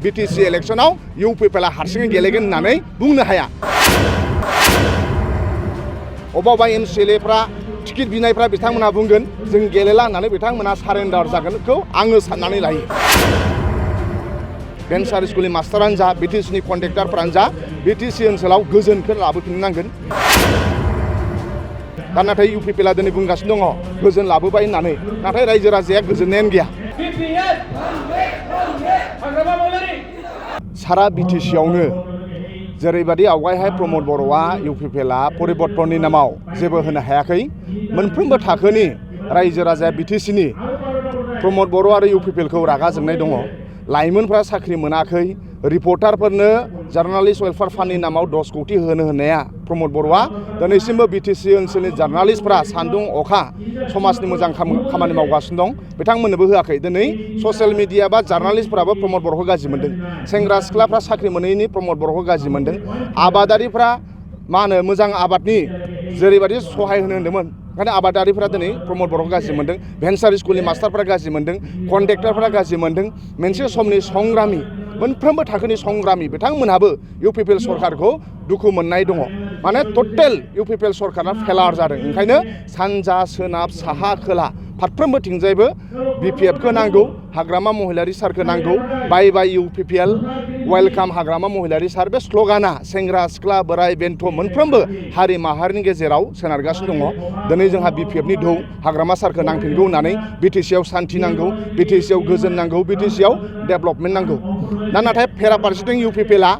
BTC इलेक्शनाव UPPLआ हारसिङै गेलेगोन होननानै बुंनो हाया। अबा MCLAफ्रा टिकेट बिनायफ्रा बिथांमोनहा बुंगोन जों गेलेला होननानै बिथांमोनहा सारेन्डार जागोनखौ आङो साननानै लायो। भेन्सार स्कुलनि मास्टारानो जा बिटिसिनि कन्ट्रेक्टरफ्रानो जा बिटिसि ओनसोलाव गोजोनखौ लाबोफिननांगोन। दा नाथाय UPPLआ दिनै बुंगासिनो दङ गोजोन लाबोबाय होननानै, नाथाय रायजो राजाया गोजोननायानो गैया। सारा बिटिसियावनो जेरैबायदि आवगायहाय प्रमद बर'आ UPPLआ परिबर्तननि नामाव जेबो होनो हायाखै, मोनफ्रोमबो थाखोनि रायजो राजाया बिटिसिनि प्रमद बर' आरो UPPLखौ रागा जोंनाय दङ। लाइमोनफ्रा साख्रि मोनाखै, रिपर्टारफोरनो जार्नालिस्ट वेलफेयार फान्डनि नामाव 10 कोटि होनो होननाया प्रमद बर'आ दिनैसिमबो बिटिसि ओनसोलनि जार्नालिस्टफ्रा सान्दुं अखा समाजनि मोजां खामानि मावगासिनो दं, बिथांमोननोबो होआखै। दिनै ससियेल मिडिया बा जार्नालिस्टफ्राबो प्रमद बर'खौ गाज्रि मोनदों। सेंग्रा सिख्लाफ्रा साख्रि मोनैनि प्रमद बर'खौ गाज्रि मोनदों। आबादारिफ्रा मोजां आबादनि जेरैबायदि सहाय होनो होन्दोंमोन, ओंखायनो आबादारिफ्रा दिनै प्रमद बर'खौ गाज्रि मोनदों। भेन्सार स्कुलनि मास्टारफ्रा गाज्रि मोनदों, कन्ट्रेक्टरफ्रा गाज्रि मोनदों। मोनसे समनि संग्रामि, मोनफ्रोमबो थाखोनि संग्रामि बिथांमोनहाबो UPPL सरकारखौ दुखु मोननाय दङ। माने टटेल UPPL सरकारा फेलार जादों। ओंखायनो सानजा सोनाब साहा खोला फारफ्रोमबोथिंजायबो BPFखौ नांगौ, हाग्रामा महिलारि सारखौ नांगौ। बाय बाय UPPL, वेलकाम हाग्रामा महिलारि सार, बे स्ल'गाना सेंग्रा सिख्ला बोराय बेन्थ मोनफ्रोमबो हारि माहारिनि गेजेराव सोनारगासिनो दङ। दिनै जोंहा BPFनि दौ हाग्रामा सारखौ नांफिनगौ होननानै बिटिसियाव सान्थि नांगौ, बिटिसियाव गोजोन नांगौ, बिटिसियाव डेभेलपमेन्ट नांगौ। दा नाथाय फेराफारसेथिं UPPLआ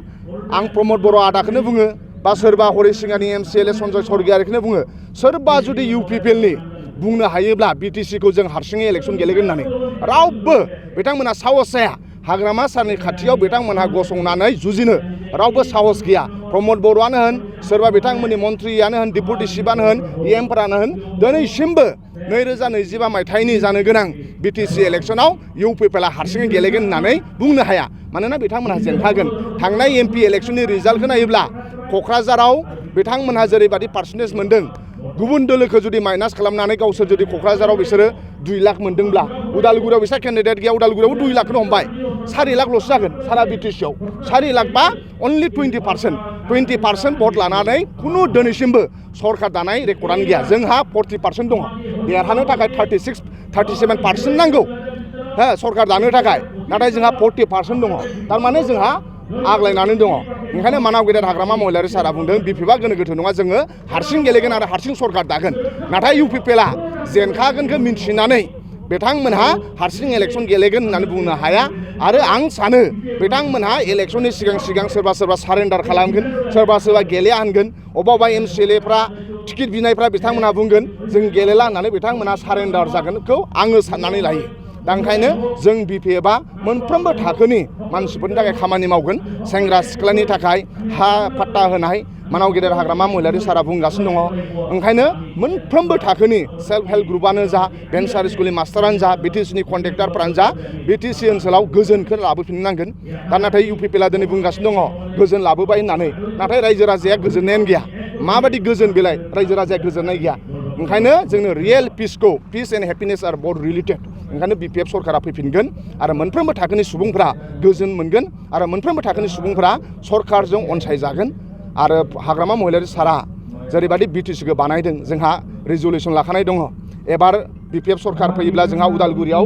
आं प्रमद बर' आदाखौनो बुङो बा सोरबा हरिसिङानि MCLA सन्जय सरगियारिखौनो बुङो, सोरबा जुदि UPPLनि बुंनो हायोब्ला बिटिसिखौ जों हारसिङै इलेक्सन गेलेगोन होननानै रावबो बिथांमोनहा साहस जाया। हाग्रामा सारनि खाथियाव बिथांमोनहा गसंनानै जुजिनो रावबो साहस गैया। प्रमद बर'आनो होन, सोरबा बिथांमोननि मन्थ्रियानो होन, डिपुटि चिफआनो होन, EMफोरानो होन, दिनैसिमबो 2025 मायथाइनि जानो गोनां बिटिसि इलेक्शनाव UPPLआ हारसिङै गेलेगोन होननानै बुंनो हाया। मानोना बिथांमोनहा जेनखागोन। थांनाय MP इलेक्शननि रिजाल्टखौ नायोब्ला क'क्राझाराव बिथांमोनहा जेरैबायदि पार्सेन्टेज मोनदों, गुबुन दोलोखौ जुदि माइनास खालामनानै गावसोर जुदि क'क्राझाराव बिसोरो 2 लाख मोनदोंब्ला, उदालगुरियाव बिसोर केन्डिडेट गैया, उदालगुरियावबो 2 लाखखौनो हमबाय। 4 लाखल'सो जागोन सारा बिटिसियाव। 4 लाख बा अनलि 20% भट लानानै खुनु दिनैसिमबो सरकार दानाय रेकर्डआनो गैया। जोंहा 40% दङ। देरहानो थाखाय 37% नांगौ सरकार दानो थाखाय, नाथाय जोंहा 40% दङ। थारमाने जोंहा आग्लायनानै दङ। ओंखायनो मानाव गेदेर हाग्रामा महिलारि सारा बुंदों BPFआ गोनो गोथो नङा, जोङो हारसिं गेलेगोन आरो हारसिं सरकार दागोन। नाथाय UPPLआ जेनखागोनखौ मिन्थिनानै बिथांमोनहा हारसिं इलेक्सन गेलेगोन होननानै बुंनो हाया। आरो आं सानो बिथांमोनहा इलेक्शननि सिगां सोरबा सारेन्डार खालामगोन, सोरबा गेलेया होनगोन। अबा MCLAफ्रा टिकेट बिनायफ्रा बिथांमोनहा बुंगोन जों गेलेला होननानै बिथांमोनहा सारेन्डार जागोनखौ आङो साननानै लायो। दा ओंखायनो जों BPFआ मोनफ्रोमबो थाखोनि मानसिफोरनि थाखाय खामानि मावगोन। सेंग्रा सिख्लानि थाखाय हा पाट्टा होनाय मानाव गेदेर हाग्रामा महिलारि सारा बुंगासिनो दङ। ओंखायनो मोनफ्रोमबो थाखोनि सेल्फ हेल्प ग्रुपआनो जा, भेन्सार स्कुलनि मास्टारानो जा, बिटिसिनि कन्ट्रेक्टरफ्रानो जा, बिटिसि ओनसोलाव गोजोनखौ लाबोफिननांगोन। दा नाथाय UPPLआ दिनै बुंगासिनो दङ गोजोन लाबोबाय होननानै, नाथाय रायजो राजाया गोजोननायानो गैया। माबायदि गोजोन बेलाय रायजो राजाया गोजोननाय गैया। ओंखायनो जोंनो रियेल पिस एन्ड हेपिनेस आर बोथ रिलेटेड। ओंखायनो BPF सरकारा फैफिनगोन आरो मोनफ्रोमबो थाखोनि सुबुंफ्रा गोजोन मोनगोन आरो मोनफ्रोमबो थाखोनि सुबुंफ्रा सरकारजों अनसायजागोन। आरो हाग्रामा महिलारि सारा जेरैबायदि बिटिसिखौ बानायदों, जोंहा रिजलिउसन लाखानाय दङ। एबार BPF सरकार फैयोब्ला जोंहा उदालगुरियाव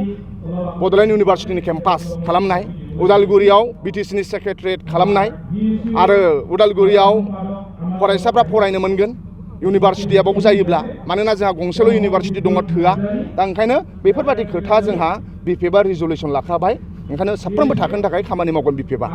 बड'लेण्ड इउनिभारसिटिनि केम्पास खालामनाय, उदालगुरियाव बिटिसिनि सेक्रेटारियेट खालामनाय आरो उदालगुरियाव फरायसाफ्रा फरायनो मोनगोन इउनिभारसिटियाबाबो जायोब्ला। मानोना जोंहा गंसेल' इउनिभारसिटि दङ, थोआ। दा ओंखायनो बेफोरबायदि खोथा जोंहा BPFआ रिजलिउसन लाखाबाय। ओंखायनो साफ्रोमबो थाखोनि थाखाय खामानि मावगोन BPFआ।